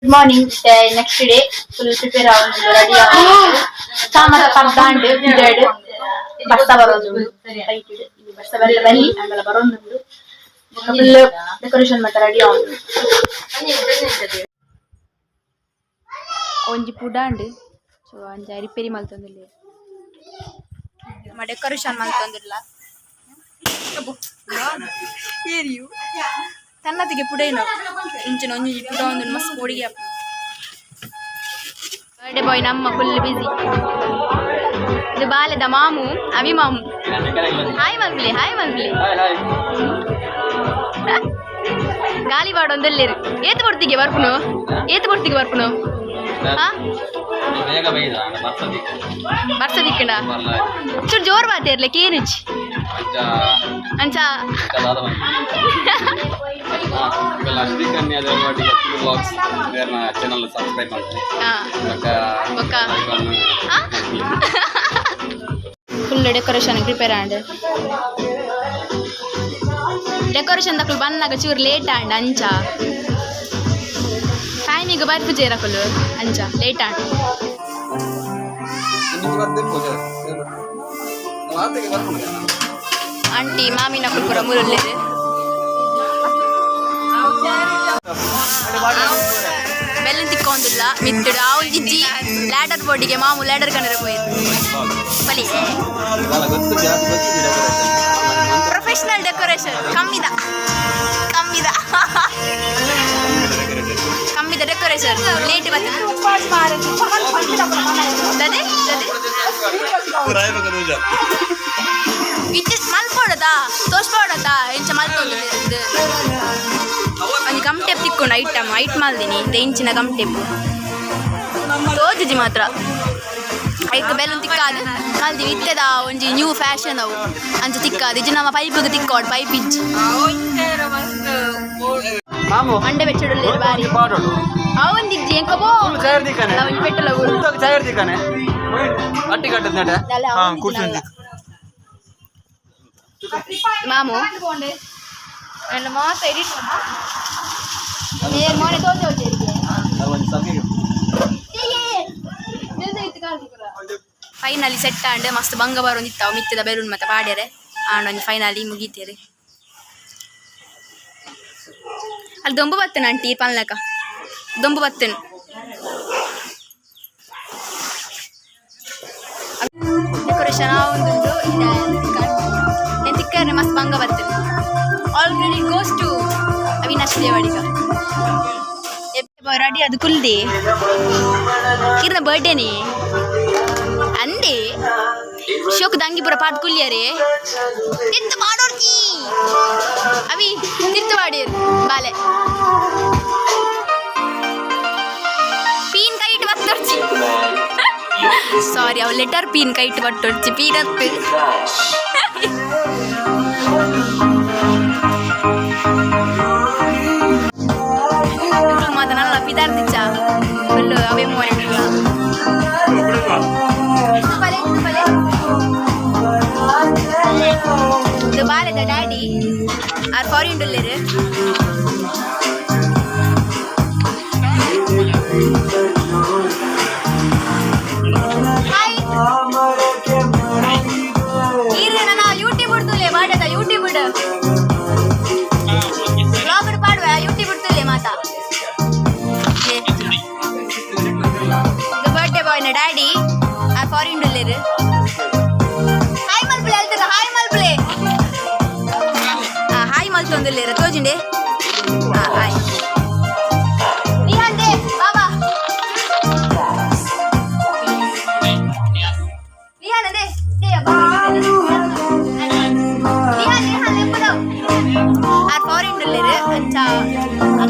Good morning. Next day full prepare ಆವೊಂದು, ready ಆವೊಂದು. ಸಾಮರ ಪರ್ದಾಂಡ್ ಪಿದರ್ಡ್ ಬರ್ಸ ಬರೋದುಂಡು. ಬರ್ಸ ಬರಲೆ ಬಲ್ಲಿ ಅಂಡಲ ಬರೋದುಂಡು. ಫುಲ್ ಡೆಕೋರೇಷನ್ ಮಾತ ರೆಡಿ ಆವೊಂದು. ಒಂಜಿ ಪುಡಾಂಡ್, ಸೊ ಅಂಚ ರಿಪೇರಿ ಮಲ್ತೊಂದುಲ್ಲೆರ್. ನಮ್ಮ ಡೆಕೋರೇಷನ್ ಮಲ್ತೊಂದುಲ್ಲ. ಏರಿಯು ತನ್ನತಿಗೆ ಪುಡೈನ ಇಂಚಿನ ಒಂಜಿ ಪುಡ ಒಂದು ಮಸ್ತ್ ಪೋಡಿಗೆ. ಬರ್ಡೇ ಬಾಯ್ ನಮ್ಮ ಫುಲ್ ಬಿಸಿ. ಇದು ಬಾಲೆದ ಮಾಮು, ಅವಿ ಮಾಮು. Hi ಮಲ್ಪ್ಲೆ, hi ಮಲ್ಪ್ಲೆ. ಗಾಲಿ ಬಾಡೊಂದೆಲ್ಲೇರು. ಏತ್ ಬಡ್ತಿಗೆ ಬರ್ಪುನು? ಏತ್ ಬಡ್ತಿಗೆ ಬರ್ಪುನು? ಹಾ. ಬೇಗ ಬೈದ ಬರ್ಸದಿಕ್ಕ. ಬರ್ಸದಿಕ್ಕಂಡ. ಬರ್ಲ. ಚೂರು ಜೋರ್ ಬಾತೇರ್ಲೆ, ಕೇನುಚಿ. ಅಂಚ. ಅಂಚ. ದಾದ ಅಶ್ವಿಕ್ ಅದೇ ವ್ಲಾಗ್ಸ್ ಚಾನಲ್ ಸಬ್ಸ್ಕ್ರೈಬ್ ಮಾಡ್ತೀನಿ. ಹಾ. ಬೊಕ್ಕ ಬೊಕ್ಕ? ಲೈಕ್. ಹಾ? ಫುಲ್ ಡೆಕೋರೇಷನ್ ಪ್ರಿಪೇರ್ ಆಂಡ್. ಡೆಕೋರೇಷನ್ ದಕುಲು ಬನ್ನಾಗ ಚೂರು ಲೇಟ್ ಆಂಡ್. ಅಂಚ ಟೈಮಿಗೆ ಬರ್ಪುಜೇರ್ ಅಕುಲು, ಅಂಚ ಲೇಟ್ ಆಂಡ್. ಬರ್ಪುಂಡು. ಆಂಟಿ ಮಾಮಿನಕುಲು ಪೂರ ಮೂಲುಲ್ಲೆರ್. ಬೆಲ್ಲನ್ ತಿಕ್ಕೊಂದುಲ್ಲ ಮಿತ್ತುಡು. ಆ ಒಂಜಿ ಲ್ಯಾಡರ್ ಬೋರ್ಡಿಗೆ ಮಾಮು ಲ್ಯಾಡರ್ ಕನರ ಪೋಯೆರ್ ಬಲಿ. ಗೊತ್ತು ಜಾಸ್ತಿ ಗೊತ್ತು ಡೆಕೋರೇಷನ್. Professional decoration. ಕಮ್ಮಿದ ಕಮ್ಮಿದ ಕಮ್ಮಿದ ಡೆಕೋರೇಷನ್. ಲೇಟ್ ಬರ್ತದೆ. ದದೆ ದದೆ. ಇತ್ತೆ ಮಲ್ಪೊಡದ, ತೋಜ್ಪೊಡದ ಎಂಚ ಮಲ್ತೊಂದು. ಒಂಜಿ ಗಮ್ ಟೇಪ್ ತಿಕ್ಕೊಂಡು ಐಟಮ್ ಐಟ್ ಮಲ್ದಿನಿ. ಇಂದ ಇಂಚಿನ ಗಮ್ ಟೇಪ್ ತೋಜುಜಿ ಮಾತ್ರ. ಐಕ್ ಬೆಲೂನ್ ತಿಕ್ಕಾದ್ ಮಲ್ದಿವಿ. ಇತ್ತೆದ ಒಂಜಿ ನ್ಯೂ ಫ್ಯಾಷನ್ ಅವು. ಅಂಚ ತಿಕ್ಕಾದ್ ಇಜ್ಜಿ ನಮ್ಮ ಪೈಪ್ಗ್ ತಿಕ್ಕೋಡ್, ಪೈಪ್ ಇಜ್ಜಿ. ಮಾಮು. ಮಂಡೆ ಬೆಚ್ಚಡುಲ್ಲೆರ್ ಬಾರಿ. ಪಾಡೋಡು. ಅವಂದಿಜ್ಜಿ ಎಂಕಬೋ. ಚೇರ್ ದಿಕ್ಕನೆ. ಒಂಜಿ ಪೆಟ್ಟಲ ಊರು. ಚೇರ್ ದಿಕ್ಕನೆ ಅಟ್ಟಿ ಕಟ್ಟದ ನಟ. ಹಾ, ಮಾಮು ನನ್ನ ಮಾತ ಎಡಿಟ್ ಏರ್ ಮೋನೆ ತೋಜೆ. ಫೈನಲಿ ಸೆಟ್ ಆಂಡ್. ಮಸ್ತ್ ಬಂಗ ಬರೋಂದಿತ್ತಾವ. ಮಿತ್ತದ ಬೆಲೂನ್ ಮತ್ತೆ ಪಾಡ್ಯರೆ ಆಂಡ್. ಒಂಜಿ ಫೈನಲಿ ಮುಗೀತೇರೆ. ಅಲ್ಲಿ ದೊಂಬು ಬತ್ತನ ಆಂಟಿ ಪನ್ಲಕ ದೊಂಬು ಬತ್ತನ್. ಡೆಕೋರೇಷನ್ ಆವೊಂದುಂಡು. నేను ತಿಕ್ಕರೆ ಮಸ್ತ್ ಬಂಗ ಬರ್ತದೆ. All credit goes to Avinash Devadiga. Ready ಅದು ಕುಲ್ದಿ. ಕಿರ್ನ ಬರ್ಡೇನಿ ಅಂದೆ. ಶೋಕ್ ದಂಗಿ ಪೂರ ಪಾಟ್ ಕುಲ್ಲಿಯರೆ. ತಿರ್ತು ಮಾಡೋರ್ಕಿ ಅವಿ, ತಿರ್ತು ಮಾಡಿರ್ ಬಾಲೆ. ಪೀನ್ ಕೈಟ್ ಬತ್ತೊರ್ಚಿ. ಸಾರಿ, ಅವು ಲೆಟರ್ ಪೀನ್ ಕೈಟ್ ಬಟ್ಟೊರ್ಚಿ, ಪೀನತ್ತು. ಮಾತ ನನ್ನ ಪಿದಾರ್ತಿಚ್ಚ ಫುಲ್ ಅವೇ ಮೋರೆ. ಬಲೆ ಬಲೆ. ಇದು ಬಾಲೆದ ಡ್ಯಾಡಿ ಆರ್ ಫಾರಿನ್ ಉಲ್ಲೆರ್. ಹಾಯ್. ಈರ್ ನನ್ನ ಯೂಟ್ಯೂಬ್ ಉಡ್ತುಲೆ ಬಾಡದ. ಯೂಟ್ಯೂಬ್ ವ್ಲಾಗ್ ಪಾಡುವ. ಯೂಟ್ಯೂಬ್ ಉಡ್ತುಲೆ ಮಾತಾ. ಬರ್ಡೇ ಬಾಯ್ನ ಡ್ಯಾಡಿ ಆ ಫಾರಿನ್ ಉಲ್ಲೆರ್. ಹಾಯ್ ಮಲ್ಪುಲೆ ಅಲ್ತದ. ಹಾಯ್ ಮಲ್ಪುಲೆ. ಹಾಯ್ ಮಲ್ತೊಂದುಲ್ಲೆರ್ ತೋಜಿಂಡೆ. Hi Nihan they Baba. Nihan they they Nihan, Nihan ಲೆಪ್ಪುಡು. R foreign ಉಲ್ಲೆರ್. ಅಂಚ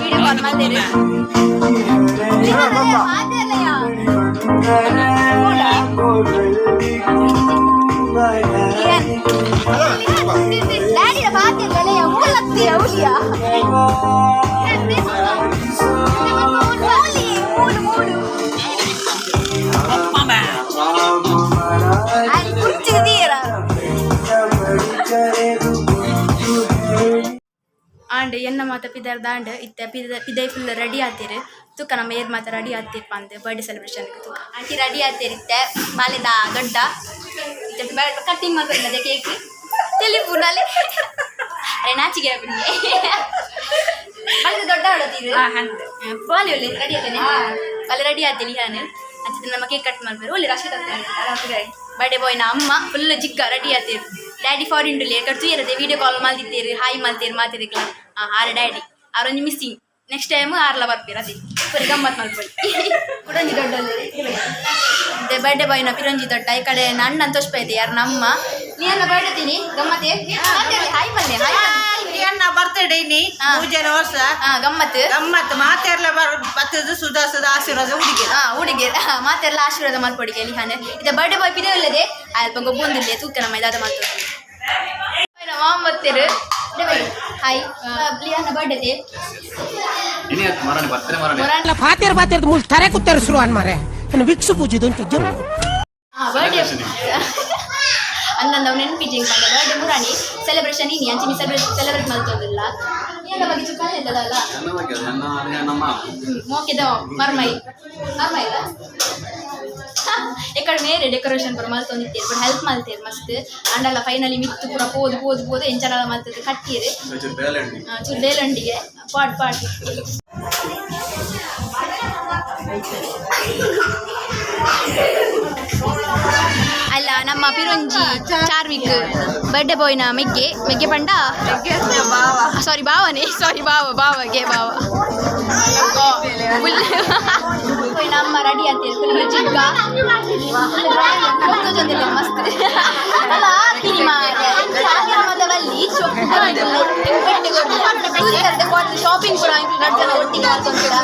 ವಿಡಿಯೋ ಕಾಲ್ ಮಲ್ದೆರ್. ನಿಹಾನ್ ಅದೇ ಮಾತಾಡ್ಲಯ್ಯ. ನಿಹಾನ್ ಡ್ಯಾಡಿನ ಮಾತಾಡ್ಲಯ್ಯ. ಮೂಲತ್ತಿ ಅವಲಿಯ ಮೂಲಿ ಮೂಡು ಮೂಡು ಅಲ್ಲಿ ಕುರ್ಚಿದೀರ. ಆಂಡ್. ಆಂಡ್ ಎನ್ನ ಮಾತ ಪಿದರ್ ದಾಂಡ್ ಇತ್ತೆ ಪಿದ ಪಿದೈ ಫುಲ್ ರೆಡಿ ಆತೀರು. ತುಕ್ಕ ನಮ್ಮ ಏರ್ ಮಾತ ರೆಡಿ ಆತೀರ್ ಪಂದ್ ಬರ್ಡೇ ಸೆಲೆಬ್ರೇಷನ್. ತುಕ್ಕ ಆಂಟಿ ರೆಡಿ ಆತೀರ್. ಇತ್ತೆ ಬಾಲೆದ ದೊಡ್ಡ ಇತ್ತೆ ಕಟ್ಟಿಂಗ್ ಮಾಡ್ಕೊಂಡಿದ್ದೆ ಕೇಕ್ ತೆಲಿಪುನಾಲೆ. ಅರೆ, ನಾಚಿಗೆ ಬಿಡ್ಗೆ. ಬಾಲೆದ ದೊಡ್ಡ ಆಡೋತೀರು. ಬಾಲೆ ಒಳ್ಳೆ ರೆಡಿ ಆತೇನೆ, ಬಾಲೆ ರೆಡಿ ಆತೀನಿ ನಾನು. ಅಂಚಿನ ನಮ್ಮ ಕೇಕ್ ಕಟ್ ಮಾಡ್ಬೇಕು. ಒಳ್ಳೆ ರಶ್. ಬರ್ಡೇ ಬಾಯ್ನ ಅಮ್ಮ ಫುಲ್ ಜಿಗ್ಗ ರೆಡಿ ಆತೀರು. ಡ್ಯಾಡಿ ಫಾರಿನ್ ಕಟ್ತು ಇರದೆ ವಿಡಿಯೋ ಕಾಲ್ ಮಲ್ದಿತ್ತೀರಿ, ಹಾಯ್ ಮಲ್ತೀರಿ ಮಾತಿರಿಕ್ಲ. ಆರ್ ಡ್ಯಾಡಿ ಆರೊಂಜಿ ಮಿಸ್ಸಿಂಗ್. ನೆಕ್ಸ್ಟ್ ಟೈಮ್ ಆರ್ಲ ಬರ್ತೀರ. ಅದೇ ಪುರಿ ಗಮ್ಮತ್ ಮಲ್ಪೊಳಿ. ಕುಡೊಂಜಿ ದೊಡ್ಡ ಬರ್ಡೇ ಬಾಯ್ನ ಪಿರೊಂಜಿ ದೊಡ್ಡ. ಈ ಕಡೆ ನನ್ನ ತೋಷ್ಪ ಇದೆ. ಯಾರು ನಮ್ಮ ನೀ ಬರ್ಡೇ ತೀನಿ ಗಮ್ಮತ್ತೆ. ಹಾಯ್ ಬನ್ನಿ, ಹಾಯ್. ಅಣ್ಣ ಬರ್ತಡೇ ನೀ. ಪೂಜೆನ ವರ್ಷ. ಹಾ, ಗಮ್ಮತ್. ಗಮ್ಮತ್ ಮಾತೆರ್ಲ ಬತ್ತದ ಸುಧಾ ಸುಧಾ ಆಶೀರ್ವಾದ ಹುಡುಗಿ. ಹಾ, ಹುಡುಗಿ ಮಾತೆಲ್ಲ ಆಶೀರ್ವಾದ ಮಲ್ಪೊಡಿಗೆ ಲಿಹಾನೆ. ಇದೆ ಬರ್ಡೇ ಬಾಯ್ ಪಿದೆ ಇಲ್ಲದೆ ಅಲ್ಪ ಗೊಬ್ಬೊಂದಿಲ್ಲ. ತೂಕ ನಮ್ಮ ಇದಾದ ಮಾತು ಮಾಮ್ ಬತ್ತೀರು. ಹಾಯ್, ಲಿಹಾನ ಬರ್ಡೇ. ಮರಣ ಬರ್ತಾರೆ ಮರಣ. ಫಾತೇರ್ ಫಾತೇರ್ ಮೂರು ತರೆ ಕುತ್ತಾರೆ ಶುರು ಅನ್ ಮಾರೆ. ವಿಕ್ಸ್ ಪೂಜಿದಂಟು ಜಂಪು. ಹಾ, ಬರ್ಡೇ ಅಂದಂದ ಅವ್ನು ನೆನಪಿಜಿಂಗ್ ಪಂಡ ಬರ್ಡೇ ಮುರಾಣಿ ಸೆಲೆಬ್ರೇಷನ್ ಇನಿ ಅಂಚಿನಿ ಸೆಲೆಬ್ರೇಟ್ ಸೆಲೆಬ್ರೇಟ್ ಮಲ್ತೊಂದಿಲ್ಲ. ನೀನ ಬಗ್ಗೆ ಚುಕ್ಕ ಇದ್ದದಲ್ಲ. ನನ್ನ ಬಗ್ಗೆ ನನ್ನ ನಮ್ಮ ಮೋಕೆದ ಮರ್ಮೈ ಮರ್ಮೈ ಇಲ್ಲ. ಎಕಡೆ ಮೇರೆ ಡೆಕೋರೇಷನ್ ಪೂರ ಮಲ್ತೊಂದಿತ್ತೇರು, ಬಟ್ ಹೆಲ್ಪ್ ಮಲ್ತೇರು ಮಸ್ತ್. ಅಂಡಲ್ಲ ಫೈನಲಿ ಮಿತ್ತು ಪೂರ ಪೋದು ಪೋದು ಪೋದು ಎಂಚಲ ಮಲ್ತದ್ದು ಕಟ್ಟಿಯರು. ಚೂರು ಬೇಲಂಡಿಗೆ ಪಾಟ್ ಪಾಟ್. ಅಲ್ಲ, ನಮ್ಮ ಪಿರೊಂಜಿ ಚಾರ್ವಿಕ್ ಬರ್ಡೇ ಬಾಯ್ನ ಮೆಗ್ಗೆ ಮೆಗ್ಗೆ ಪಂಡ, ಸಾರಿ, ಬಾವನೆ, ಸಾರಿ, ಬಾವ ಬಾವಗೆ ಬಾವ. ನಮ್ಮ ರೆಡಿ ಆಗ್ತೀರಿ ಫುಲ್ ಚಿಕ್ಕ ಮಸ್ತ್ ಅಲ್ಲ ಹಾಕಿನಿ ಮಾರ್ರೆ. ಬಲ್ಲಿ ಶಾಪಿಂಗ್ ಕೂಡ ರಡ್ಡ್ ಜನ ಒಟ್ಟಿಗೆ ಮಾಡ್ಕೊಂತೀರಾ.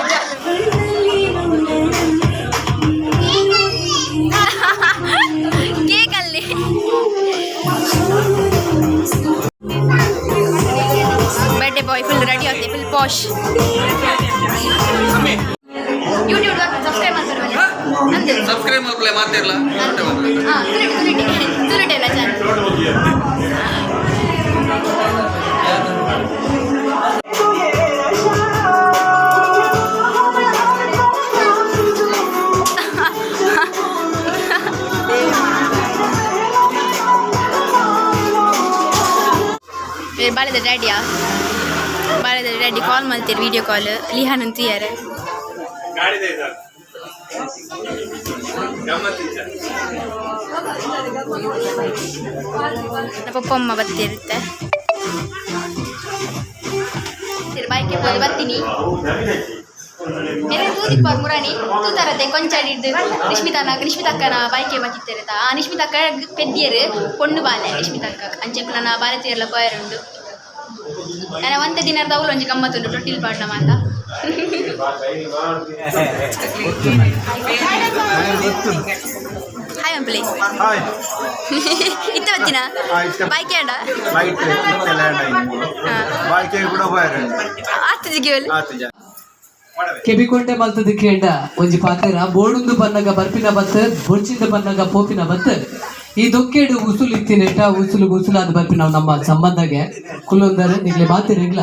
ಕೇಕ್ ಅಲ್ಲಿ ಬರ್ಡೇ ಬಾಯ್ ಫುಲ್ ರೆಡಿ ಆಗ್ತದೆ, ಫುಲ್ ಪಾಶ್. ಯೂಟ್ಯೂಬ್ ಸಬ್ಸ್ಕ್ರೈಬ್ ಮಾಡ್ತಾರೆ ಅಂದೆ. ಸಬ್ಸ್ಕ್ರೈಬ್ ಮಾಡ್ಕೊಳ್ಳಿ ಮಾತಿರ್ಲ. ಹಾಂ, ತುರುಟಿ ತುರುಟಿ ತುರುಟೆ ಎಲ್ಲ ಚಾನಲ್. ಬಾಳೆದ ಡ್ಯಾಡಿಯಾ? ಬಾಳೆದ ಡ್ಯಾಡಿ ಕಾಲ್ ಮಾಡ್ತೀರಿ, ವಿಡಿಯೋ ಕಾಲ್. ಲಿಹಾನ್ ಅಂತ ಯಾರು? ನಮ್ಮ ಪಪ್ಪ ಅಮ್ಮ ಬತ್ತಿರುತ್ತೆ. ಬೈಕೆ ಪೋದು ಬರ್ತೀನಿ. ಮೇರೆ ತೂದಿಪ್ಪರ್ ಮುರಾಣಿ ತೂತಾರತೆ ಕೊಂಚಾಡಿ ಹಿಡ್ದು ನಿಶ್ಮಿತಾನ ನಿಶ್ಮಿತಕ್ಕನ ಬೈಕೆ ಬತ್ತಿತ್ತಾರೆ. ಆ ನಿಶ್ಮಿತಕ್ಕ ಪೆದ್ದಿಯರು, ಪೊಣ್ಣು ಬಾಲೆ ನಿಶ್ಮಿತಕ್ಕ. ಅಂಚೆ ನನ್ನ ಬಾಲೆ ಪೋಯರುಂಡು. ನನ್ನ ಒಂತೆ ದಿನದ ಅವಳು ಒಂಜಿ ಗಮ್ಮತ್ತುಂಡು ತೊಟ್ಟಿಲ್ ಪಾಡ್ನ ಮಾತ. ಹಾಯ್ ಅಂಪ್ಲೆ. ಹಾಯ್. ಇತ್ತ ಬತ್ತಿನ? ಇತ್ತೆ. ಬೈಕ್ ಆಂಡ? ಬೈಕ್ ಲ್ಯಾಂಡ್ ಆಯ್ತು. ಬಾಯ್ಕೆ ಕೂಡ ಬಾಯ್. ಆತು ಜಿಗಿವಲ್. ಆತು ಜನ. ಕೆಬಿಕೊಂಡೆ ಮಲ್ತದ ಕೇಂಡ ಒಂಜಿ ಪಾತೆರ, ಬೋಡುಂದು ಬನ್ನಗ ಬರ್ಪಿನ ಬತ್ತ, ಬೊರ್ಚಿಂದ ಬನ್ನಗ ಪೋಪಿನ ಬತ್ತ. ಈ ದೊಕ್ಕೆಡು ಉಸುಲು ಇತ್ತಿನೆಟ್ಟ ಉಸುಲು ಉಸುಲಾದ ಬರ್ಪಿನ ನಮ್ಮ ಸಂಬಂಧಗೆ ಕುಲ್ಲೊಂದರೆ ನಿಗ್ಲೆ ಮಾತಿರೆಗ್ಲ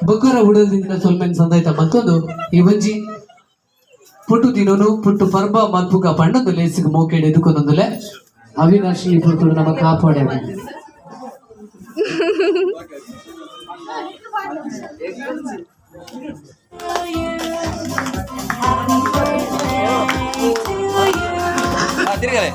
ಬೊಕ್ಕರ ಉಡಲ್ದಿಂದ ಸೊಲ್ಮೆನ್ ಸಂದಾಯ್ತ. ಮತ್ತೊಂದು ಈ ಒಂಜಿ ಪುಟ್ಟು ದಿನೋನು ಪುಟ್ಟು ಪರ್ಬ ಮಲ್ಪುಗ ಪಂಡೊಂದು ಲೇಸಿಗೆ ಮೋಕೆಡ್ ಎದುಕೊಂದೊಂದುಲೆ ಅವಿನಾಶಿ ಈ ಪುರ್ತುಡು ನಮ್ಮ ಕಾಪಾಡೆ. ತಿರ್ಗಲೆ.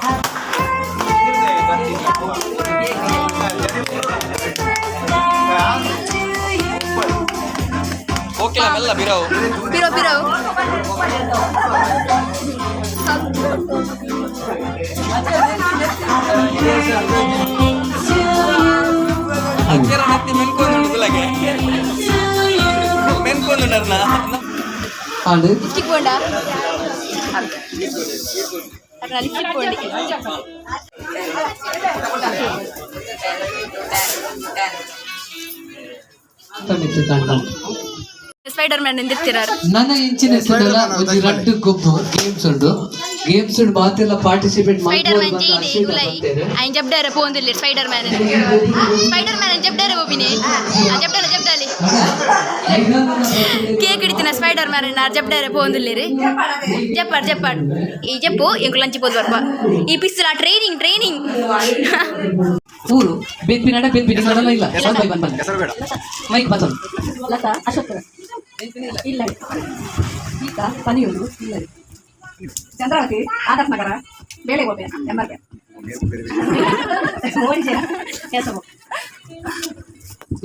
ಓಕೆ ಮೆಲ್ಲ ಬಿರಾವು. ಬಿರೋ ಬಿರೋ. ಅಕ್ಕೆರ ನೆತ್ತಿ ಮೆನ್ಕೊಂಡು ತುಲಗೆ ಮೆನ್ಕೊಂಡು. ಆಂಡ್ ಲಿಪ್ಸ್ಟಿಕ್ ಬೋಂಡ, ಲಿಪ್ಸ್ಟಿಕ್ ಬೋಂಡಿ. ಮಿತ್ತು ಕಂಡ. ಸ್ಪೈಡರ್ ಮ್ಯಾನ್ ಎಂದಿರ್ತಿರಾರು. ನನ್ನ ಇಂಚಿನ ಸದಲ ಒಂಜಿ ರಡ್ಡು ಗೊಬ್ಬು ಗೇಮ್ಸ್ ಉಂಡು. Games ಮಾತೆಲ್ಲ participate spider man ಜೈದೆ ಉಲೈ ಐನ್ ಜಬ್ಡಾರ ಪೋಂದಿಲ್ಲ spider man. Spider man ಜಬ್ಡಾರ ಬೋಬಿನಿ ಜಬ್ಡಾಲ ಜಬ್ಡಾಲಿ. ಕೇಕ್ ಹಿಡಿತಿನ ಸ್ಪೈಡರ್ ಮ್ಯಾನ್ ನಾರ್ ಜಬ್ಡಾರ ಪೋಂದಿಲ್ಲಿರಿ. ಜಪ್ಪಾಡ್ ಜಪ್ಪಾಡ್ ಈ ಜಪ್ಪು ಎಂಕು ಲಂಚ್ ಪೋದು ಬರ್ಪ ಈ ಪಿಸ್ಲ ಟ್ರೈನಿಂಗ್ ಟ್ರೈನಿಂಗ್. ಊರು ಬೆನ್ಪಿನಾಡ ಬೆನ್ಪಿನ ಇಲ್ಲ ಇಲ್ಲ ಬಂದ್ ಬಂದ್ ಬಂದ್. ಹೆಸರು ಬೇಡ. ಮೈಕ್ ಬರ್ತದೆ. ಲತಾ ಅಶೋಕ್ ಇಲ್ಲ, ಗೀತಾ ಪನಿಯೂರು ಇಲ್ಲ, ಚಂದ್ರಾವತಿ ಆದರ್ಶ ನಗರ ಬೇಳೆಗೋಪೆ ಎಂಬರ್ಗೆ ಕೆಲಸ.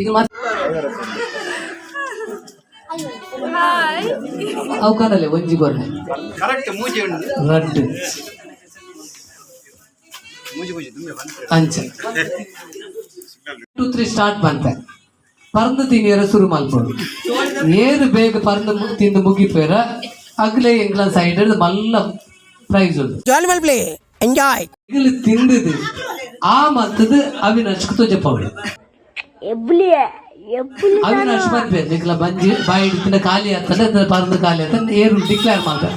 ಈಗ ಮಾತು ಅವು ಕಾಣಲೆ ಒಂಜಿ ಗೊರ್ರೆ. ಕರೆಕ್ಟ್ ಮೂಜಿ ಉಂಡು. ರಡ್ಡು. ಮೂಜಿ ಮೂಜಿ ತುಂಬೆ ಬಂತು. ಅಂಚ 2 3 ಸ್ಟಾರ್ಟ್ ಬಂತೆ ಪರಂದು ತಿನ್ನಿಯರ ಶುರು ಮಲ್ಪೊಡು. ಏರು ಬೇಗ ಪರಂದು ತಿಂದು ಮುಗಿಪೇರ ಅಗ್ಲೆ ಎಂಗ್ಲ ಸೈಡ್ ಮಲ್ಲ ಪ್ರೈಸ್ ಉಂಡು. ಜಾಲಿ ಮಲ್ಪ್ಲೆ ಎಂಜಾಯ್. ಈಗಲೂ ತಿಂದಿದ್ದು ಆ ಮತ್ತದ ಅವಿನಾಶ್ ತೋಜಪ್ಪ. ಅವಿನಾಶ್ ಬರ್ಬೇಕು ನಿಕ್ಲ ಬಂಜಿ ಬಾಯಿ ಹಿಡಿತಿನ ಖಾಲಿ ಆಗ್ತದೆ ಅದ್ರ ಪರಂದು ಖಾಲಿ ಆಗ್ತದೆ ಏರು ಡಿಕ್ಲೇರ್ ಮಾಡ್ತಾರೆ.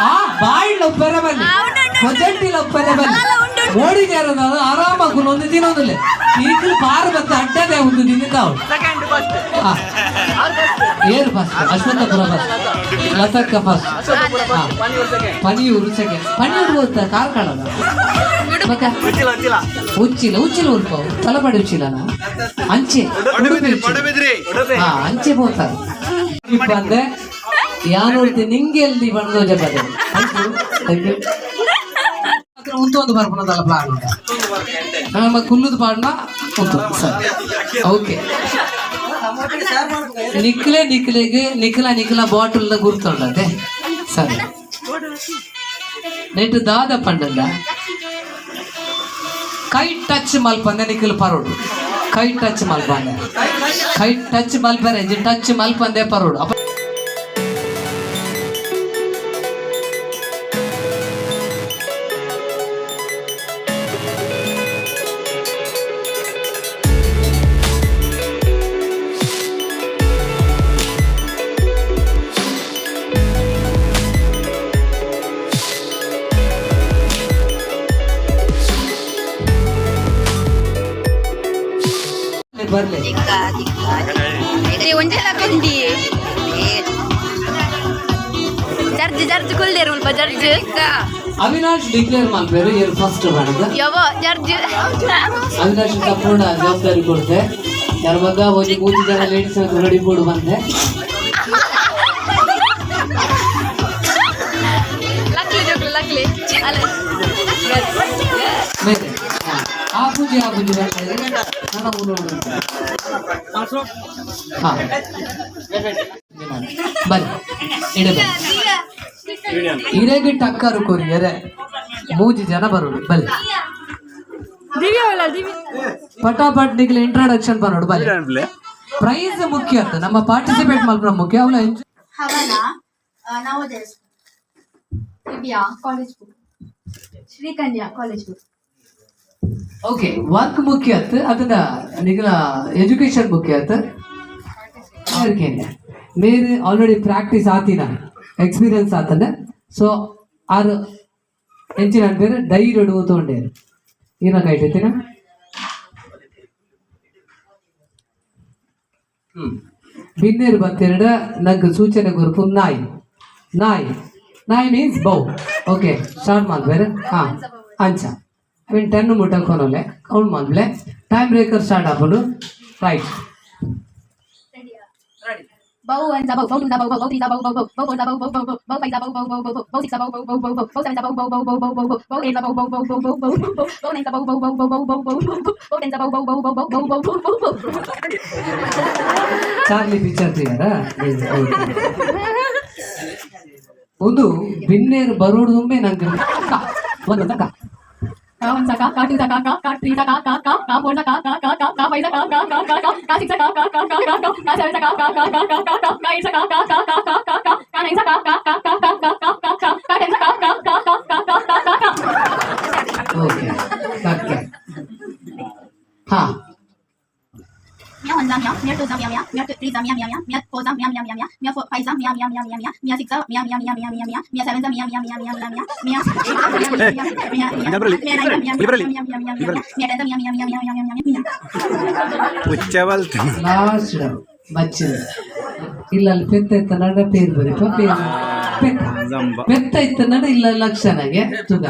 ಆ ಬಾಯಿಡ್ ಒಪ್ಪರೆ ಬನ್ನಿ, ಕೊಜಂಟಿಲ್ ಒಪ್ಪರೆ ಬನ್ನಿ, ಮೋಡಿಗಾರದ ಆರಾಮಾಗಿ ಒಂದು ದಿನ ಒಂದಿಲ್ಲ. ಈಗಲೂ ಪಾರು ಬತ್ತ ಅಡ್ಡದೇ ಒಂದು ದಿನ ತಾವು. ಏರು first Ashwathapura first, ಲತಕ್ಕ first, Paniyur second. Paniyur ಗೊತ್ತಾ? ಕಾರ್ಕಳದ ಮತ್ತೆ ಉಚ್ಚಿಲ. ಉಚ್ಚಿಲ ಉಲ್ಪ ತಲಪಾಡಿ ಉಚ್ಚಿಲನ ಅಂಚೆ ಉಡುಪಿ ಉಚ್ಚಿಲ. ಹಾ ಅಂಚೆ ಪೋತಾರೆ ಬಂದೆ ಯಾನೋಡ್ತಿ ನಿಂಗೆ ಎಲ್ಲಿ ಬಂದು ಜಪದೆ. Thank you thank you. ಉಂಟು ಒಂದು ಬರ್ಪಣದಲ್ಲ ಪ್ಲಾನ್ ಉಂಟು ನಮ್ಮ ಕುಲ್ಲುದು ಪಾಡ್ನ ಉಂಟು. ಸರಿ ಓಕೆ. ನಿಕ್ಲೆ ನಿಕ್ಲೆಗೆ ನಿಖಲ ನಿಖಲ ಬಾಟಲ್ ಗುರ್ತುಂಡದೆ. ಸರಿ ನೆಟ್ ದಾದ ಪಂಡಂಡ ಕೈ ಟಚ್ ಮಲ್ಪಂದೆ ನಿಖಲ್ ಪರೋಡು. ಕೈ ಟಚ್ ಮಲ್ಪಂದೆ, ಕೈ ಟಚ್ ಮಲ್ಪರೆ ಟಚ್ ಮಲ್ಪಂದೆ ಪರೋಡು. ಅಪ್ಪ ಬರ್ಲಿ. ಒಂಜೆಲ ಕೊಂಡಿ ಜರ್ಜ್ ಜರ್ಜ್ ಕುಲ್ದೇರು ಮುಲ್ಪ ಜರ್ಜ್. ಅವಿನಾಶ್ ಡಿಕ್ಲೇರ್ ಮಲ್ಪೇರು ಏರು ಫಸ್ಟ್ ಮಾಡಿದ. ಯವ ಜರ್ಜ್. ಅವಿನಾಶ್ ಸಂಪೂರ್ಣ ಜವಾಬ್ದಾರಿ ಕೊಡ್ತೆ. ಯಾರ ಮಗ ಒಂಜಿ ಮೂರು ಜನ ಲೇಡೀಸ್ ರೆಡಿ ಬೋರ್ಡ್ ಬಂದೆ. ಲಕ್ಲಿ ಜೋಕ್ಲು ಲಕ್ಲಿ ಅಲ್ಲ. ಮೇಲೆ ಆ ಪೂಜೆ ಆ ಪೂಜೆ ಬರ್ತಾ ಇದೆ. ನನ್ನ ಮೂರು ಹಾ ಬನ್ನಿ ಇಡ ಬನ್ನಿ. ಇರೆಗೆ ಟಕ್ಕರು ಕೊರಿಯರೆ ಮೂಜಿ ಜನ ಬರೋಡು ಬನ್ನಿ. ಪಟಾಪಟ್ ನಿಗ್ಲ ಇಂಟ್ರಡಕ್ಷನ್ ಬರೋಡು ಬನ್ನಿ. ಪ್ರೈಸ್ ಮುಖ್ಯ ಅಂತ ನಮ್ಮ ಪಾರ್ಟಿಸಿಪೇಟ್ ಮಲ್ಪುನ ಮುಖ್ಯ ಅವಳ. ಹವನ Navodaya school. Divya college book. Srikanya college book. Okay work ಮುಖ್ಯ ಆತ್ ಅದನ್ನ ನಿಗಲ ಎಜುಕೇಶನ್ ಮುಖ್ಯ ಆತ್. ಮೇರೆ ಆಲ್ರೆಡಿ ಪ್ರಾಕ್ಟೀಸ್ ಆತಿನ ಎಕ್ಸ್ಪೀರಿಯನ್ಸ್ ಆತಂದೆ. ಸೊ ಆರು ಎಂಚಿನ ಬೇರೆ ಧೈರ್ಯ ತಗೊಂಡೇರು ಏನ ಕೈಟೈತಿನ. ಬಿನ್ನೇರು ಬತ್ತೆರಡ ನಂಗೆ ಸೂಚನೆ ಗುರುಪು ನಾಯಿ ನಾಯಿ ನಾಯಿ ಮೀನ್ಸ್ ಬೌ. ಓಕೆ ಸ್ಟಾರ್ಟ್ ಮಾಡ್ಬೇರೆ. ಹಾ ಅಂಚ I mean 10 ಮುಟ್ಟ ಕೊನೋಲೆ ಕೌಂಟ್ ಮಾಡ್ಲೆ time breaker start ಆಪುಂಡು. ರೈಟ್. ಬೌ ಒನ್ ಬೌ ಬೌ ಟೂ ಬೌ ಬೌ ತ್ರೀ ಬೌ ಬೌ ಬೌ ಬೌ ಫೋರ್ ಬೌ ಬೌ ಬೌ ಬೌ ಬೌ ಫೈವ್ ಬೌ ಬೌ ಬೌ ಬೌ ಬೌ ಸಿಕ್ಸ್ ಬೌ ಬೌ ಬೌ ಬೌ ಬೌ ಬೌ ಸೆವೆನ್ ಬೌ ಬೌ ಬೌ ಬೌ ಬೌ ಬೌ ಬೌ ಏಟ್ ಬೌ ಬೌ ಬೌ ಬೌ ಬೌ ಬೌ ಬೌ ಬೌ ನೈನ್ ಬೌ ಬೌ ಬೌ ಬೌ ಬೌ ಬೌ ಬೌ ಬೌ ಟೆನ್ ಬೌ ಬೌ ಬೌ ಬೌ ಬೌ ಬೌ ಬೌ ಬೌ ಬೌ. ಚಾರ್ಲಿ ಪಿಕ್ಚರ್ ತೀಯಾರ ಒಂದು ಬಿನ್ನೇರು ಬರೋಡು ತುಂಬೆ ನಂಗೆ ಒಂದು ತಕ್ಕ. ಕಾ ಒನ್ ಸಾ ಕಾ, ಕಾ ಟೂ ಸಾ ಕಾ, ಕಾ ಕಾ ತ್ರೀ ಸಾ ಕಾ, ಕಾ ಕಾ ಕಾ ಫೋರ್ ಸಾ ಕಾ, ಕಾ ಕಾ ಕಾ ಕಾ ಫೈವ್ ಸಾ ಕಾ, ಕಾ ಕಾ ಕಾ ಕಾ ಕಾ ಸಿಕ್ಸ್ ಸಾ ಕಾ, ಕಾ ಕಾ ಕಾ ಕಾ ಕಾ ಸೆವೆನ್ ಸಾ ಕಾ, ಕಾ ಕಾ ಕಾ ಕಾ ಕಾ ಕಾ ಏಟ್ ಸಾ ಕಾ, ಕಾ ಕಾ ಕಾ ಕಾ ಕಾ ಕಾ ಕಾ ನೈನ್ ಸಾ ಕಾ, ಕಾ ಕಾ ಕಾ ಕಾ ಕಾ ಕಾ ಕಾ ಕಾ ಟೆನ್ ಸಾ ಕಾ, ಕಾ ಕಾ ಕಾ ಕಾ ಕಾ ಕಾ ಕಾ ಕಾ. ಓಕೆ ಓಕೆ ಹಾ. ಮ್ಯಾ ಒನ್ ಝಾ ಮ್ಯಾ, ಮ್ಯಾ ಟೂ ಝಾ ಮ್ಯಾ ಮ್ಯಾ, ಮ್ಯಾ ತ್ರೀ ಝಾ ಮ್ಯಾ ಮ್ಯಾ ಮ್ಯಾ, ಮ್ಯಾ ಫೋರ್ ಝಾ ಮ್ಯಾ ಮ್ಯಾ ಮ್ಯಾ ಮ್ಯಾ, ಮ್ಯಾ ಫೋರ್ ಫೈವ್ ಝಾ ಮ್ಯಾ ಮ್ಯಾ ಮ್ಯಾ ಮ್ಯಾ ಮ್ಯಾ, ಮ್ಯಾ ಸಿಕ್ಸ್ ಝಾ ಮ್ಯಾ ಮ್ಯಾ ಮ್ಯಾ ಮ್ಯಾ ಮ್ಯಾ ಮ್ಯಾ, ಮ್ಯಾ ಸೆವೆನ್ ಝಾ ಮ್ಯಾ ಮ್ಯಾ ಮ್ಯಾ ಮ್ಯಾ ಮ್ಯಾ ಮ್ಯಾ, ಮ್ಯಾ ಏಟ್ ಝಾ ಮ್ಯಾ ಮ್ಯಾ ಮ್ಯಾ ಮ್ಯಾ, ಮ್ಯಾ ನೈನ್ ಝಾ ಮ್ಯಾ ಮ್ಯಾ ಮ್ಯಾ ಮ್ಯಾ ಮ್ಯಾ ಮ್ಯಾ, ಮ್ಯಾ ಟೆನ್ ಝಾ ಮ್ಯಾ ಮ್ಯಾ ಮ್ಯಾ ಮ್ಯಾ ಮ್ಯಾ ಮ್ಯಾ ಮ್ಯಾ. ಉಚ್ಚವಲ್ತ. ಲಾಸ್ಟ್ ಬಚ್ಚಿದ ಇಲ್ಲ ಅಲ್ಲಿ ಪೆತ್ತ ಇತ್ತ ನಡ ಪೇರು ಬರಿಪ ಪೇರು ಪೆತ್ತ. ಜಂಬ. ಪೆತ್ತ ಇತ್ತ ನಡ ಇಲ್ಲ ಲಕ್ಷಣಗೆ ತುಗ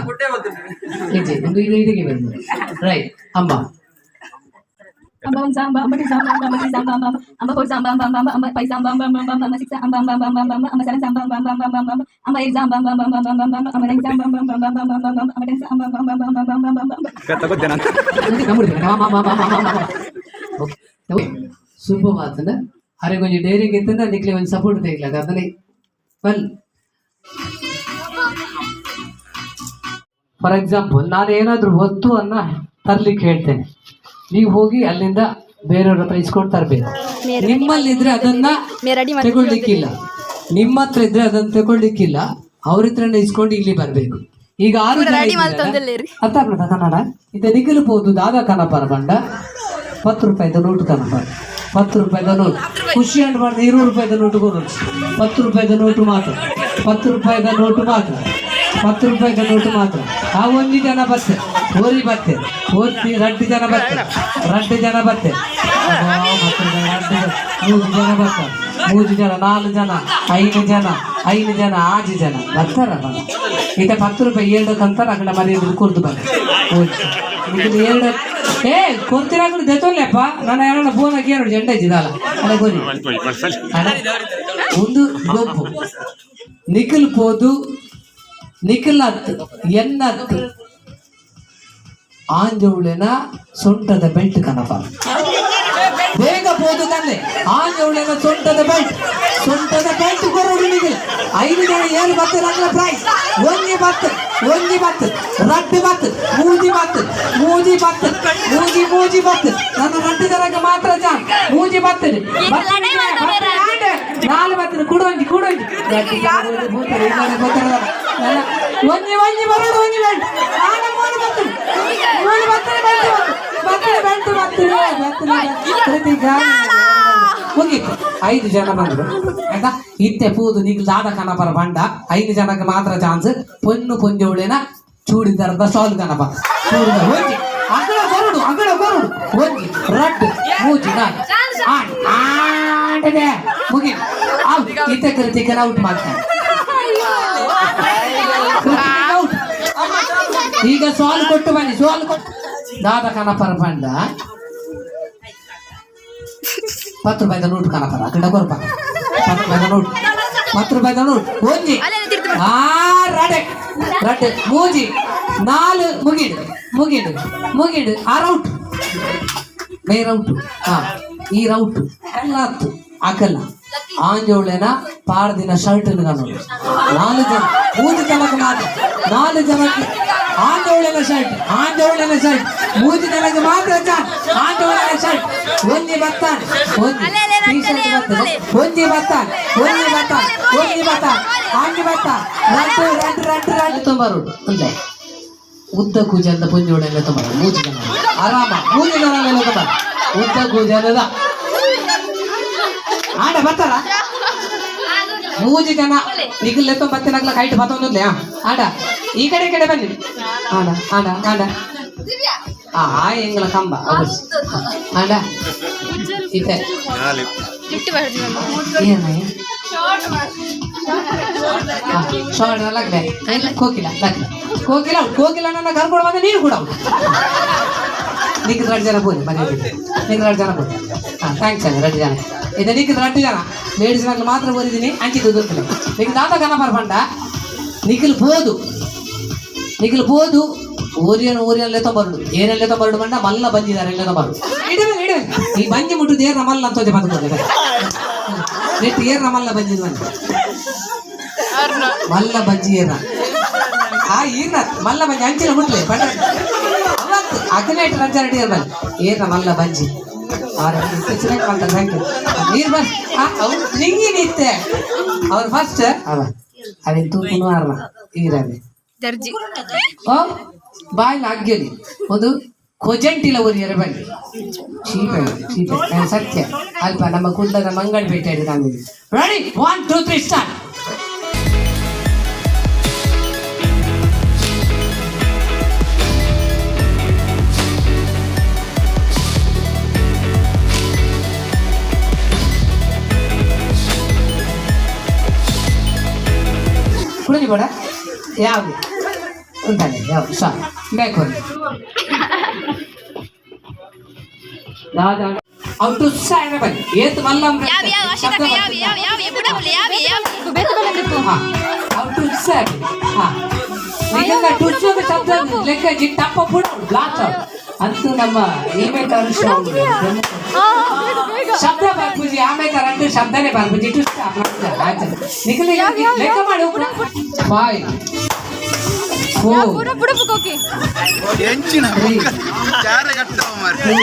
ಇಜ್ಜಿ ಒಂದು ಇದು ಇಡಿಗೆ ಬಂದು ರೈಟ್ ಅಮ್ಮ. ಅಂಬ ಒನ್ ಝಾ ಅಂಬ, ಅಂಬ ಟೂ ಝಾ ಅಂಬ, ಅಂಬ ತ್ರೀ ಝಾ ಅಂಬ, ಅಂಬ ಅಂಬ ಫೋರ್ ಝಾ ಅಂಬ, ಅಂಬ ಅಂಬ ಅಂಬ ಫೈವ್ ಝಾ ಅಂಬ, ಅಂಬ ಅಂಬ ಅಂಬ ಅಂಬ ಸಿಕ್ಸ್ ಅಂಬ, ಅಂಬ ಅಂಬ ಅಂಬ ಅಂಬ ಅಂಬ ಸೆವೆನ್ ಝಾ ಅಂಬ, ಅಂಬ ಅಂಬ ಅಂಬ ಅಂಬ ಅಂಬ ಏಟ್ ಝಾ ಅಂಬ, ಅಂಬ ಅಂಬ ಅಂಬ ಅಂಬ ಅಂಬ ಅಂಬ ನೈನ್ ಝಾ ಅಂಬ, ಅಂಬ ಅಂಬ ಅಂಬ ಅಂಬ ಅಂಬ ಅಂಬ ಟೆನ್ ಝಾ ಅಂಬ, ಅಂಬ ಅಂಬ ಅಂಬ ಅಂಬ ಅಂಬ ಅಂಬ. ತಗೋದ್ದೆ ನಾನು. ಸೂಪರ್ ಮಾತನ ಅರೆ ಕೊಂಚ ಡೈರಿಗೆ ಇತ್ತಂದ್ರೆ ನಿಕ್ಲೆ ಒಂದು ಸಪೋರ್ಟ್ ತೆಗಿಲ್ಲ ಅದನ್ನೇ. Well, for example, ನಾನು ಏನಾದರೂ ವಸ್ತುವನ್ನ ತರ್ಲಿಕ್ಕೆ ಹೇಳ್ತೇನೆ. ನೀವು ಹೋಗಿ ಅಲ್ಲಿಂದ ಬೇರೆಯವ್ರ ಹತ್ರ ಇಸ್ಕೊಂಡು ತರಬೇಕು. ನಿಮ್ಮಲ್ಲಿದ್ರೆ ಅದನ್ನ ತಗೊಳ್ಲಿಕ್ಕಿಲ್ಲ. ನಿಮ್ಮ ಹತ್ರ ಇದ್ರೆ ಅದನ್ನ ತಗೊಳ್ಲಿಕ್ಕಿಲ್ಲ. ಅವ್ರ ಹತ್ರನೇ ಇಸ್ಕೊಂಡು ಇಲ್ಲಿ ಬರಬೇಕು. ಈಗ ಆರು ಜನ ಇದ್ದೀರಲ್ಲ? ಅರ್ಥ ಆಗ್ತದಾ ಕನ್ನಡ? ಇದು ನಿಗಲು ಬೋದು ದಾದಾ ಕನಪರ ಬಂಡ 10 ರೂಪಾಯಿದ ನೋಟು ಕನಪರ, 10 ರೂಪಾಯಿದ ನೋಟು. ಖುಷಿ ಅಂಡ್ ಮಾಡಿದ 20 ರೂಪಾಯಿದ ನೋಟು ಕೊಡು. 10 ರೂಪಾಯಿದ ನೋಟು ಮಾತ್ರ, 10 ರೂಪಾಯಿದ ನೋಟು ಮಾತ್ರ, 10 ರೂಪಾಯಿದ ನೋಟು ಮಾತ್ರ. ಆ ಒಂದು ಜನ ಬತ್ತೆ, ಓರಿ ಬತ್ತೆ, ಓದ್ತಿ ರಡ್ಡು ಜನ ಬತ್ತೆ, ರಡ್ಡು ಜನ ಬತ್ತೆ, ಮೂರು ಜನ ಬರ್ತಾರೆ, ಮೂರು ಜನ, ನಾಲ್ಕು ಜನ, ಐದು ಜನ, ಐದು ಜನ, ಆರು ಜನ ಬರ್ತಾರ. ಈತ 10 ರೂಪಾಯಿ ಎರಡು ಕಂತಾರ ಅಕಡೆ ಮನೆಯಲ್ಲಿ ಕೊಡ್ದು ಬರ ಇದು ಎರಡು. ಏ ಕೊಡ್ತೀರ ದೆತೊಲ್ಲೆಪ್ಪ. ನಾನು ಯಾರನ್ನ ಫೋನ್ ಹಾಕಿ ಎರಡು ಜಂಡ ಇದ್ದಿದ್ದಲ್ಲ ಅಲ್ಲ ಗೊರಿ. ಒಂದು ಗೊಬ್ಬು ನಿಖಿಲ್ ಪೋದು ನಿಖಿಲ್ ಹತ್ತು ಎನ್ನತ್ತು ಆಂಜೌಳಿನ ಸೊಂಟದ ಬೆಲ್ಟ್ ಕನಪ. ಬೇಗ ಪೋದು ಕಲ್ಲೆ ಆಂಜೌಳಿನ ಸೊಂಟದ ಬೆಲ್ಟ್, ಸೊಂಟದ ಬೆಲ್ಟ್ ಕೊರೋಡು ನಿಖಿಲ್. ಐದು ಜನ ಏಳು ಬತ್ತು ರಂಗ್ಲ ಪ್ರೈಸ್. ಒಂಜಿ ಬತ್ತು, ಒಂಜಿ ಬತ್ತು, ರಡ್ಡು ಬತ್ತು, ಮೂಜಿ ಬತ್ತು, ಮೂಜಿ ಬತ್ತು, ಮೂಜಿ ಮೂಜಿ ಬತ್ತು. ನನ್ನ ರಡ್ಡು ಜನಕ್ಕೆ ಮಾತ್ರ ಜಾನ್. ಮೂಜಿ ಬತ್ತು, ನಾಲ್ ಬತ್ತು, ಕುಡೊಂಜಿ ಕುಡೊಂಜಿ. ಒಂಜಿ ಒಂಜಿ ಬರೋಡು ಒಂಜಿ ಬೆಲ್ಟ್. ಆನ ಮೂರು ಬತ್ತು, ಮೂರು ಬತ್ತು, ಬೆಲ್ಟ್ ಬತ್ತು, ಬೆಲ್ಟ್ ಬತ್ತು, ಬತ್ತು ಕೃತಿಕ. ಮುಗೀತು. ಐದು ಜನ ಬಂದ್ರು ಆಯ್ತಾ? ಇತ್ತೆ ಪೂದು ನಿಗ್ಲು ದಾದ ಕನಪರ ಬಂಡ ಐದು ಜನಕ್ಕೆ ಮಾತ್ರ ಚಾನ್ಸ್. ಪೊನ್ನು ಪೊಂಜೋಳಿನ ಚೂಡಿದಾರದ ಸಾಲ್ ಕನಪ ಚೂಡಿದಾರ. ಒಂಜಿ ಅಗಡ ಬರುಡು, ಅಗಡ ಬರುಡು. ಒಂಜಿ ರಡ್ಡು ಮೂಜಿ ನಾಲ್ಕು ಆಣ್ ಆಂಡದೆ ಮುಗೀತು. ಔಟ್. ಇತ್ತೆ ಕೃತಿಕನ ಔಟ್ ಮಾಡ್ತಾನೆ. ಕೃತಿಕ ಔಟ್. ಈಗ ಸಾಲ್ ಕೊಟ್ಟು ಬನ್ನಿ, ಸಾಲ್ ಕೊಟ್ಟು. ದಾದ ಕನಪರ ಬಂಡ 10 ರೂಪಾಯಿದ ನೋಟು ಕನಪರ ಅಕಡೆ ಕೊರಪ. 10 ರೂಪಾಯಿದ ನೋಟು, 10 ರೂಪಾಯಿದ ನೋಟು. ಒಂಜಿ ಆ ರಡೆ ರಡ್ಡು ಮೂಜಿ ನಾಲು. ಮುಗಿಡು ಮುಗಿಡು ಮುಗಿಡು. ಆರ್ ಔಟ್, ಮೇರ್ ಔಟು. ಹಾ, ಈ ರೌಟ್ ಎಲ್ಲ ಹತ್ತು ಹಾಕಲ್ಲ. ಆಂಜೋಳೆನ ಪಾರದಿನ ಶರ್ಟ್ ನೋಡಿ. ನಾಲ್ಕು ಜನ, ಮೂರು ಜನಕ್ಕೆ ಮಾತ್ರ, ನಾಲ್ಕು ಜನಕ್ಕೆ ಆಂಜೋಳೆನ ಶರ್ಟ್, ಆಂಜೋಳೆನ ಶರ್ಟ್. ಮೂರು ಜನಕ್ಕೆ ಮಾತ್ರ ಚಾನ್ ಆಂಜೋಳೆನ ಶರ್ಟ್. ಒಂಜಿ ಬತ್ತಾನೆ, ಒಂಜಿ ಟೀ ಶರ್ಟ್ ಬರ್ತದೆ. ಒಂಜಿ ಬತ್ತಾನೆ, ಒಂಜಿ ಬತ್ತಾನೆ, ಒಂಜಿ ಬತ್ತಾನೆ, ಆಂಜಿ ಬತ್ತ ರಡ್ಡು ರಡ್ಡು ರಡ್ಡು ರಡ್ಡು ತುಂಬರು ಅಂದ್ರೆ ಉದ್ದ ಕೂಜಲ್ದ ಪುಂಜೋಳೆಲ್ಲ ತುಂಬ. ಮೂರು ಜನ ಆರಾಮ, ಮೂರು ಜನ ತುಂಬ ಉದ್ದ ಕೂಜಲದ ಆಡ ಬರ್ತಾರ ಮೂಜಿ ಜನ. ನಿಗಲ್ ಮತ್ತೆ ನಗ್ಲ ಕೈಟ್ ಬತ್ತೊಂದಿಲ್ಲ. ಆಡ ಈ ಕಡೆ ಈ ಕಡೆ ಬನ್ನಿ. ಆಡ ಆಡ ಆಡ. ಆ ಎಂಗ್ಲ ಕಂಬ ಆಡ ಇತ್ತೆ. ನಾಲೆ. ಏನ ಶಾರ್ಟ್ ಲಗ್ಲೆ ಕೋಕಿಲ ಲಗ್ಲೆ ಕೋಕಿಲ ಕೋಕಿಲ. ನನ್ನ ಕರ್ಕೊಂಡು ಬಂದೆ, ನೀನು ಕೂಡ ನಿಕ್ ಎರಡು ಜನ ಬೋರಿ ಮನೆ. ನಿಕ್ ಎರಡು ಜನ ಬೋರಿ. ಹಾಂ, thanks ಅಣ್ಣ. ಎರಡು ಜನ ಇದೆ. ನಿಕ್ ಎರಡು ಜನ ಲೇಡೀಸ್ ಮಕ್ಳು ಮಾತ್ರ ಬೋರಿದ್ದೀನಿ. ಅಂಚಿದ್ದು ದುರ್ಪಿಲ್ಲ. ನಿಕ್ ದಾದ ಕನ ಬರ್ಪಂಡ ನಿಖಿಲ್ ಪೋದು, ನಿಖಿಲ್ ಪೋದು ಓರಿಯನ್ ಓರಿಯನ್ ಲೆತ್ತ ಬರುಡು ಏನೆಲ್ಲ ತೊಂಬರುಡು ಬಂಡ ಮಲ್ಲ ಬಂದಿದ್ದಾರೆ ಎಲ್ಲ ತೊಂಬರುಡು. ಇಡವೆ ಇಡವೆ. ಈ ಬಂಜಿ ಮುಟ್ಟು ಏರ್ನ ಮಲ್ಲ ಅಂತ ಬಂದು ನೆಟ್ ಏರ್ನ ಮಲ್ಲ ಬಂಜಿದ್ ಬಂದು ಮಲ್ಲ ಬಂಜಿ ಏರ್ನ ಆ ಈರ್ನ ಮಲ್ಲ ಬಂಜಿ ಅಂಚಿನ ಮುಟ್ಲೆ ಬಂಡ. ಅಕಲೇಟ್ ರಂಜ ರೆಡಿ ಬನ್ನಿ ಏನ ಮಲ್ಲ ಬಂಜಿ ಆರ ಚೆನ್ನಾಗಿ ಮಾಡ್ತಾರೆ. Thank you. ನೀರು ಬಸ್ ಅವ್ರು ನಿಂಗಿ ನಿತ್ತೆ ಅವ್ರು ಫಸ್ಟ್ ಅವ ಅದೇ ತೂಕುನು ಆರ್ನ ಈರವೆ ದರ್ಜಿ ಓ ಬಾಯ್ಲ ಅಗ್ಗಲಿ ಒಂದು ಕೊಜಂಟಿಲ ಒರಿಯರ ಬನ್ನಿ ಚೀಪೆ ಚೀಪೆ ಸತ್ಯ ಅಲ್ಪ ನಮ್ಮ ಕುಡ್ಲದ ಮಂಗಳ ಭೇಟಿ ನಾನು. Ready, 1 2 3 start. ಕುಡಿದಿ ಬೇಡ ಯಾವುದು ಅಂತಾನೆ ಯಾವುದು ಸಾ ಬೇಕು ಅವ್ರು ತುಸ್ಸ ಬನ್ನಿ ಏತ್ ಮಲ್ಲ ಯಾವ ಯಾವ ಅಶಿತಕ್ಕ ಯಾವ ಯಾವ ಯಾವ ಬುಡಬುಲಿ ಯಾವ ಯಾವ ಅವ್ರು ತುಸ್ಸ ಹಾ ನಿಜಂಗ ಟುಸ್ಸದ ಶಬ್ದ ಲೆಕ್ಕ ಜಿ ಟಪ್ಪ ಪುಡ ಬ್ಲಾಸ್ಟ್ ಅಂತೂ ನಮ್ಮ ಈಮೇಟ್ ಶಬ್ದ ಬರ್ಪುಜಿ ಆಮೇಲೆ ರಂಟು ಶಬ್ದನೇ ಬರ್ಪುಜಿ ಟುಸ್ಸ ಆಯ್ತು ನಿಖಲ್ ಲೆಕ್ಕ ಮಾಡಿ 5 4 ಎಂಚಿನ ಚಾರೆ ಕಟ್ಟವ ಮಾರ್ರೆ.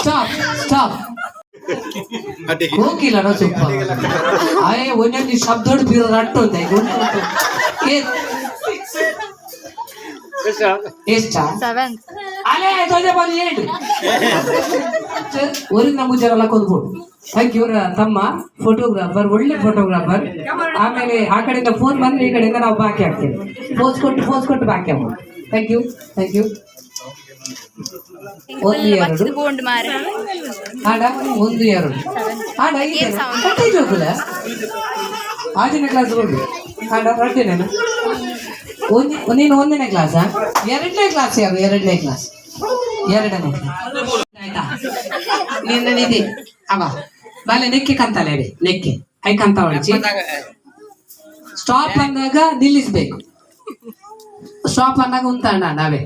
Stop stop. ಅಡಿಗೆ. ಕೋಕಿಲ ಸುಪ್ಪ ಆಯೆ ಒಂದೊಂದು ಶಬ್ದೋಡು ಬೀರೋ ರಟ್ಟು ಅಂತ ಈಗ ಉಂಟು ಉಂಟು. ಎಷ್ಟ ಅಲೆ ದೊಡ್ಡ ಬಾಲಿ ಏಳು ಊರಿನ ನಮ್ಮ ಕೊಂದ್ಬೋದು. Thank you. ಇವರ ತಮ್ಮ ಫೋಟೋಗ್ರಾಫರ್, ಒಳ್ಳೆ ಫೋಟೋಗ್ರಾಫರ್. ಆಮೇಲೆ ಆ ಕಡೆಯಿಂದ ಫೋನ್ ಬಂದ್ರೆ ಈ ಕಡೆಯಿಂದ ನಾವು ಬಾಕಿ ಆಗ್ತೇವೆ. ಫೋನ್ಸ್ ಕೊಟ್ಟು ಫೋನ್ಸ್ ಕೊಟ್ಟು ಬಾಕಿ ಆಗ್ಬೋದು. Thank you thank you. 1 2 bond ಮಾರೆ ಆಡ 1 2 ಆಡ ಐದು ಜೋಕುಲ ಆಜನೇ ಕ್ಲಾಸ್ ಹೋಗಿ ಆಡ ರಡ್ಡೇನೇನು ಒಂದು ನೀನು 1ನೇ ಕ್ಲಾಸಾ 2ನೇ ಕ್ಲಾಸ್ ಯಾರು 2ನೇ ಕ್ಲಾಸ್ 2ನೇ ಕ್ಲಾಸ್ ಆಯ್ತಾ ನಿನ್ನ ನಿಧಿ ಅವ ಬಾಲೆ ನೆಕ್ಕೆ ಕಂತಲ್ಲ ಹೇಳಿ ನೆಕ್ಕೆ I ಕಂತ ಹೊಡಿಚಿ ಸ್ಟಾಪ್ ಅಂದಾಗ ನಿಲ್ಲಿಸ್ಬೇಕು. ಸ್ಟಾಪ್ ಅಂದಾಗ ಉಂತಣ್ಣ ನಾವೇ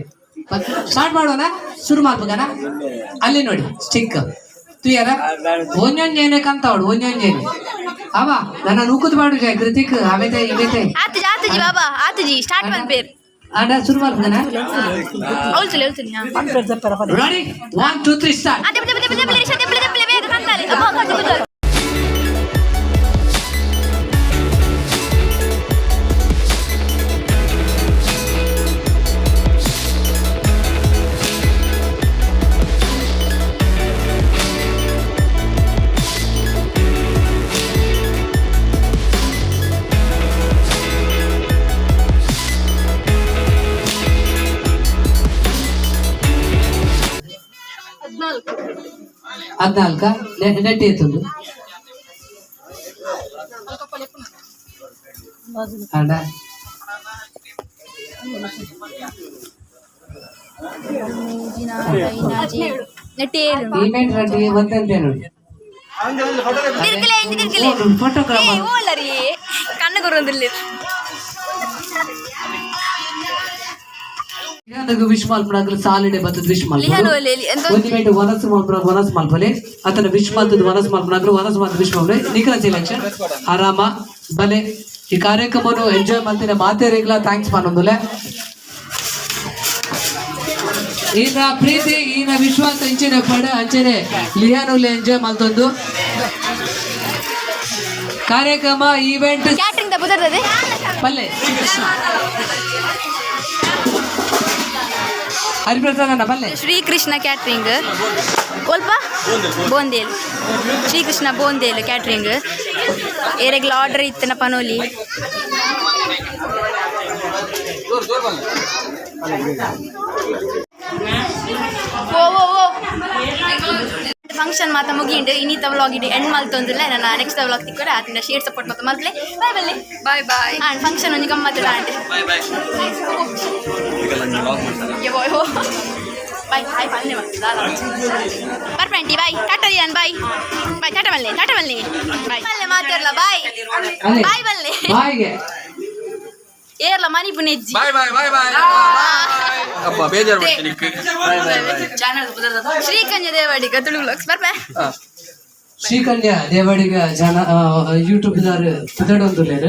ಸ್ಟಾರ್ಟ್ ಮಾಡೋಣ ಶುರು ಮಾಡ್ಬೇಕಣ. ಅಲ್ಲಿ ನೋಡಿ ಸ್ಟಿಕ್ ತುಯರ ಒಂದೊಂದೇನೆ ಕಂತವಳು ಒಂದೊಂದೇನೆ ಅವ ನನ್ನ ನೂಕುದ್ ಮಾಡು ಜಯ ಕೃತಿಕ್ ಆಮೇಲೆ ಇವೇತೆ ಆತಜಿ ಆತಜಿ ಬಾಬಾ ಆತಜಿ ಸ್ಟಾರ್ಟ್ ಮಾಡ್ಬೇರು ಅಣ್ಣ ಶುರು ಮಾಡ್ಬೇಕಣ. ಹೇಳ್ತೀನಿ ಹೇಳ್ತೀನಿ. Ready, 1 2 3 start. ಅದೇ ಬಲೆ ಬಲೆ ಬಲೆ ಬಲೆ ಬಲೆ ಬೇಗ ಕಂತಾಲೆ ಅಬ್ಬಾ ಕಟ್ಟು. 14 ನೆಟ್ಟಿ ಎತ್ತುಂಡು ಅಣ್ಣ ನೆಟ್ಟಿ ಈಮೇಟ್ ರೆಡ್ಡಿ ಒಂದಂತೆ ನೋಡಿ ತಿರ್ಗಲೆ ಎಂಜಿ ತಿರ್ಗಲೆ ಫೋಟೋಗ್ರಾಫರ್ ಓಲರಿ ಕಣ್ಣು ಗುರುಂದಿಲ್ಲ. ವಿಶ್ ಮಲ್ಪನಾಗ್ಲು ಸಾಲಿಡೆ ಬತ್ತದ ವಿಶ್ ಲಿಹಾನು ಒಲೆ ಎಂತ ಒಂದು ಮಿನಿಟ್ ವನಸ್ ಮಲ್ಪನ ವನಸ್ ಮಲ್ಪಲೆ ಆತನ ವಿಶ್ ಮಲ್ತದ ವನಸ್ ಮಲ್ಪನಾಗ್ಲು ವನಸ್ ಮಲ್ತ ವಿಶ್ ಮಲ್ಪಲೆ ನಿಖಲ ಸೆಲೆಕ್ಷನ್ ಆರಾಮ ಬಲೆ ಈ ಕಾರ್ಯಕ್ರಮವನ್ನು ಎಂಜಾಯ್ ಮಾಡ್ತೀನಿ ಮಾತೇರಿಗ್ಲ thanks ಮಾಡೋದಿಲ್ಲ. ಈನ ಪ್ರೀತಿ ಈನ ವಿಶ್ವಾಸ ಅಂಚನೆ ಪಡ ಅಂಚನೆ ಲಿಹಾನುಲೆ ಎಂಜಾಯ್ ಮಾಡ್ತೊಂದು ಕಾರ್ಯಕ್ರಮ ಈವೆಂಟ್ ಕ್ಯಾಟ್ರಿಂಗ್ ದಬ್ಬುದರ್ತದೆ ಪಲ್ಲೆ ಹರಿಪ್ರಸಾದ್ ಅಣ್ಣ ಪಲ್ಲೆ ಶ್ರೀಕೃಷ್ಣ ಕ್ಯಾಟ್ರಿಂಗ್ ಒಲ್ಪ ಬೋಂದೇಲ್ ಶ್ರೀಕೃಷ್ಣ ಬೋಂದೇಲ್ ಕ್ಯಾಟ್ರಿಂಗ್ ಏರೆಗ್ಲ ಆರ್ಡರ್ ಇತ್ತನ ಪನೋಲಿ. ಓ ಓ ಓ ಫಂಕ್ಷನ್ ಮಾತ ಮುಗಿಂಡು ಇನ್ನಿತ ವ್ಲಾಗ್ ಇಡಿ ಎಂಡ್ ಮಲ್ತೊಂದಿಲ್ಲ. ನನ್ನ ನೆಕ್ಸ್ಟ್ ವ್ಲಾಗ್ ತಿಕ್ಕೋಡೆ ಆತಿಂದ ಶೇರ್ ಸಪೋರ್ಟ್ ಮಾತ ಮಲ್ಪ್ಲೆ. ಬಾಯ್ ಬಲ್ಲೆ ಬಾಯ್ ಬಾಯ್. ಆ್ಯಂಡ್ ಫಂಕ್ಷನ್ ಒಂಜಿ ಗಮ್ಮತ್ತು ಆಂಡ್ ಬಾಯ್ ಬಾಯ್ ಪಲ್ಲೆ ಮಾಡ್ತದ ಬರ್ಪಂಟಿ ಬಾಯ್ ಟಾಟಾ ದಿಯಾನ್ ಬಾಯ್ ಬಾಯ್ ಟಾಟಾ ಬಲ್ಲೆ ಟಾಟಾ ಬಲ್ಲೆ ಬಾಯ್ ಬಲ್ಲೆ ಮಾತಾಡಲ್ಲ ಬಾಯ್ ಅಲ್ಲೇ ಬಾಯ್ ಬಲ್ಲೆ ಬಾಯ್ಗೆ ಏರ್ಲ ಮನಿ ಪುನೆಜ್ಜಿ ಬಾಯ್ ಬಾಯ್ ಬಾಯ್ ಬಾಯ್ ಅಪ್ಪ ಬೇಜಾರು ಮಾಡ್ತೀನಿ. ಶ್ರೀಕಂಜ ದೇವಾಡಿಗ ತುಳು ವ್ಲಾಗ್ಸ್ ಬರ್ಬೇ. ಶ್ರೀಕನ್ಯಾ ದೇವಾಡಿಗ ಜನ ಯೂಟ್ಯೂಬ್ ದಾರ್ ಪುದಡೊಂದುಲ್ಲೆರ್.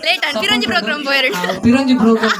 ಲೇಟ್ ಆಂಡ್ ಪಿರಂಜಿ ಪ್ರೋಗ್ರಾಮ್ ಪೋಯೆರ್. ಪಿರಂಜಿ ಪ್ರೋಗ್ರಾಮ್.